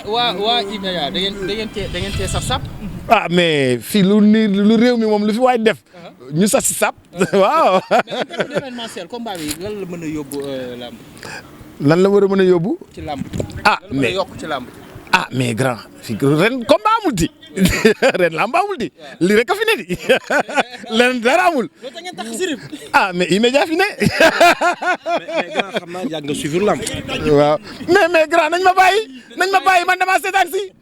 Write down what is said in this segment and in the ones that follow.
waa Imeya da ngeen cee saf. ah mais fii lu réew mi moom lu fi waay def. ñu sas si sap waaw. mais événementiel combat bi lan la mën a yóbbu làmb. lan la war a mën a yóbbu. ci làmb. mais yokk ci làmb. mais grand fii ren combat amul di ren làmb amul di lii rek a fi ne di len dara amul. Mais immédiat fi ne. mais grand xam naa yàgg nga suivre làmb. waaw mais grand nañ ma bàyyi man damaa seetaan si.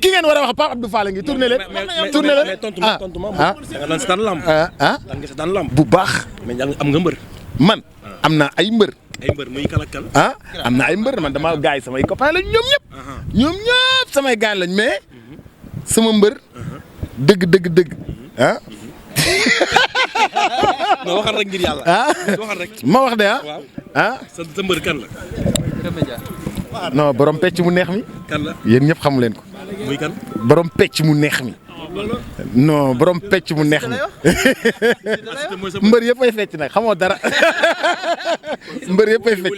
ki ngeen war a wax Pape Abdou Fall ngi tourné leen. tourné leen mais tontu ma da nga seetaan làmb. da nga seetaan làmb bu baax. mais am nga mbër. man am na ay mbër. ay mbër muy kan ak kan. am na ay mbër man dama gaay samay copains lañ ñoom ñëpp samay gaay lañ mais sama mbër dëgg ma waxal rek ngir yàlla. waxal rek ma wax de sa mbër kan la. non borom pecc mu neex mi. kan la yéen ñëpp xamu leen ko. muy kan. borom pecc mu neex mi. non borom pecc mu neex mi. mbër yëpp ay fecc nag xamoo dara. mbër yëpp ay fecc.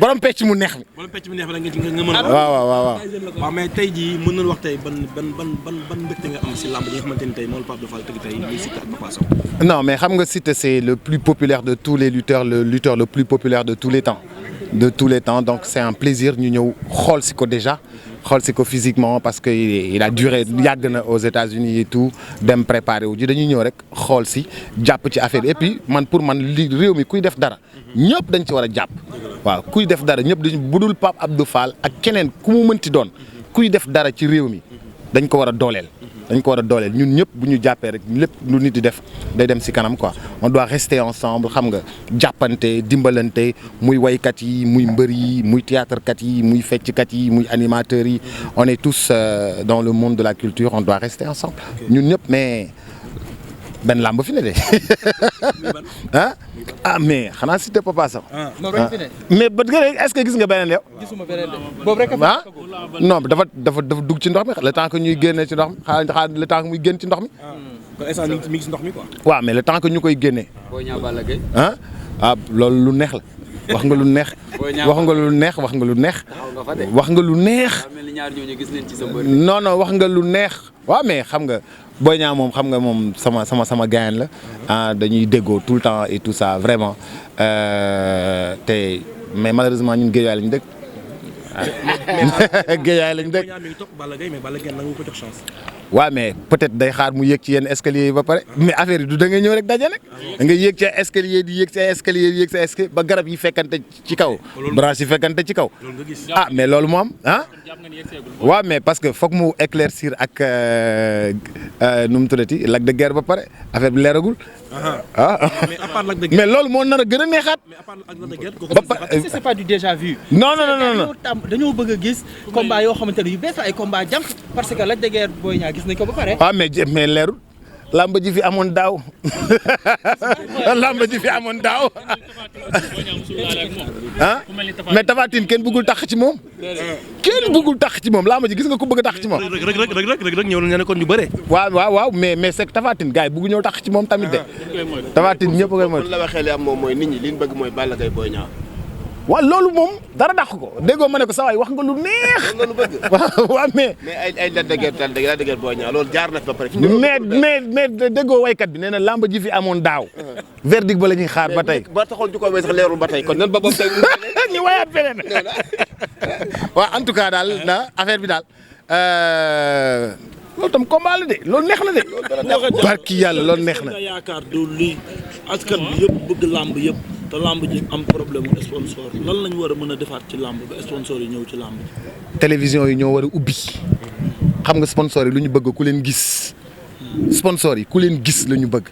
borom pecc mu neex mi. borom pecc mu neex mi nga mën a. waaw mais tey jii mën nañu wax tey ban mbégte nga am si làmb yi nga xamante ni tey moom Pape Abdou Fall tëgg tey muy Siteu ak Papa Sow. non mais xam nga Siteu c'est le plus populaire de tous les lutteurs, le lutteur le plus populaire de tous les temps. Donc c'est un plaisir ñu ñëw xool si ko déjà. xool si ko physiquement parce que il a duré yàgg na aux États-Unis et tout dem préparer wu ji dañuy ñëw rek xool si jàpp ci affaire et puis pour man li réew mi kuy def dara ñëpp dañ ci war a jàpp. waaw kuy def dara ñëpp dañ budul Pape Abdou Fall ak keneen ku mu mënti doon kuy def dara ci réew mi dañ ko war a dooleel. ñun ñëpp bu ñu jàppee rek lépp lu nit di def day dem ci kanam quoi on doit rester ensemble xam nga jàppante dimbalante muy waykat yi muy mbër yi muy théâtre kat yi muy fecckat yi muy animateurs yi on est tous dans le monde de la culture on doit rester ensemble ñun ñëpp mais benn làmb fi ne de mais xanaa Siteu Papa Sow. mais ba est-ce que gis nga beneen yow. gisuma beneen de boobu rek non dafa dugg ci ndox mi le temps que ñuy génnee ci ndox mi xaar le temps que muy génn ci ndox mi. kon instant mi ngi ci ndox mi quoi. waaw mais le temps que ñu koy génnee. Boy Niang Balla Gaye. loolu lu neex la. wax nga lu neex. wax nga lu neex. wax nga lu neex. non wax nga lu neex. waaw mais xam nga Boy Niang moom xam nga moom sama gayan la dañuy déggoo tout le temps et tout ça vraiment mais malheureusement ñun Guédiawaye lañu dëkk. Guédiawaye lañu dëkk. waaw mais peut-être day xaar mu yéeg ci yenn escalier yi ba pare mais affaire yi du da ngay ñëw rek daje nag da ngay yéeg ci escalier di yéeg ci escalier ba garab yi fekkante ci kaw branche yi fekkante ci kaw mais loolu moo am waaw mais parce que foog mu éclaircir ak nu mu tuddati Lac de Guiers ba pare affaire bi leeragul mais loolu moo nar a gën a neexaat c'est pas du déjà vu. non dañoo bëgg a gis combat yoo xamante ne yu bees ay combat jànq parce que Lac de Guiers Boy Niang gis nañ ko ba pare. mais leerul lamba ji fi amoon daaw lamba ji fi amoon daaw mais Tapha Tine kenn bëggul tax ci moom. lamba ji gis nga ko bëgg a tax ci moom. rek ñëw na ne kon ñu bëre. waaw mais c'est que Tapha Tine gars yi bëgg ñëw tax ci moom tamit de. Tapha Tine ñëpp koy moytu. la waxee li am moom mooy nit ñi li ñu bëgg mooy Balla Gaye Boy Niang. waaw loolu moom dara dàq ko déggoo ma ne ko sa waay wax nga lu neex. loolu bëgg. waaw mais ay Lac de Guiers Boy Niang loolu jaar na fi ba pare. mais déggoo waykat bi nee na lamba ji fi amoon daaw. verdict ba la ñuy xaar ba tey. ba taxoon ju ko way sax leerul ba tey kon nan ba boobu tey. ñu wayaat feneen. waaw en tout cas daal affaire bi daal loolu tam combat la de loolu neex na de. barki yàlla loolu neex na. yaakaar du li askan bi yëpp bëgg làmb yëpp. te lamb ji am problème mu sponsor lan lañ war a mën a defaat ci lamb ba sponsor yi ñëw ci lamb ji. télévision yi ñoo war a ubbi xam nga sponsor yi lu ñu bëgg ku leen gis sponsor yi ku leen gis la ñu bëgg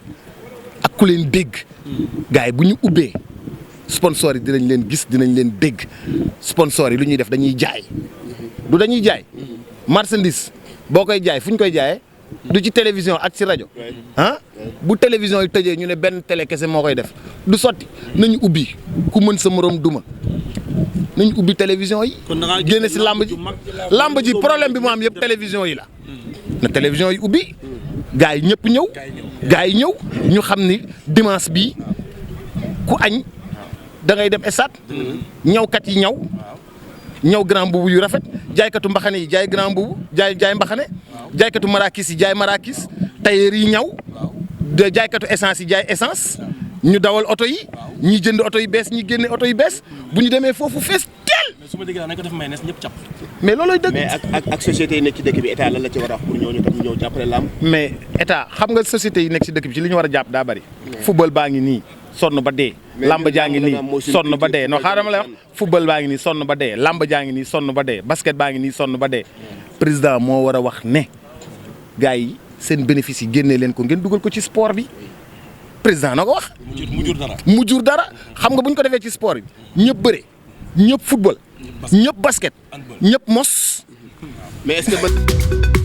ak ku leen dégg gars yi bu ñu ubbee sponsor yi dinañ leen gis dinañ leen dégg sponsor yi lu ñuy def dañuy jaay du dañuy jaay marchandise boo koy jaay fu ñu koy jaayee du ci télévision ak ci rajo bu télévision yi tëjee ñu ne benn télé kese moo koy def du sotti nañu ubbi ku mën sa morom duma nañu ubbi télévision yi. génne si lamb ji problème bi mu am yëpp télévision yi la. na télévision yi ubbi gars yi ñëpp ñëw. gars yi ñëw ñu xam ni dimanche bii ku añ da ngay dem stade ñawkat yi ñaw grand boubou yu rafet jaaykatu mbaxane yi jaay grand mbubu jaay mbaxane jaaykatu marakis yi jaay marakis tailleur yi ñaw jaaykatu essence yi jaay essence ñu dawal oto yi ñi jënd oto yu bees ñi génne oto yu bees bu ñu demee foofu fees teel. mais su ma déggee daal nañ ko def may nees ñëpp cap. mais loolooy dëgg. mais ak société yi nekk ci dëkk bi état lan la ci war a wax pour ñooñu tam ñëw jàppale làmb. mais état xam nga société yi nekk ci dëkk bi ci li ñu war a jàpp daa bari. football baa ngi nii sonn ba dee. lamb jaa ngi nii sonn ba dee non xaaral ma lay wax football baa ngi nii sonn ba dee lamb jaa ngi nii sonn ba dee basket baa ngi nii sonn ba dee. président moo war a wax ne gars yi seen bénéfice yi génnee leen ko ngeen dugal ko ci sport bi président na ko wax. mu jur dara xam nga bu ñu ko defee ci sport bi ñëpp bëre ñëpp football ñëpp basket ñëpp mos. mais est-ce que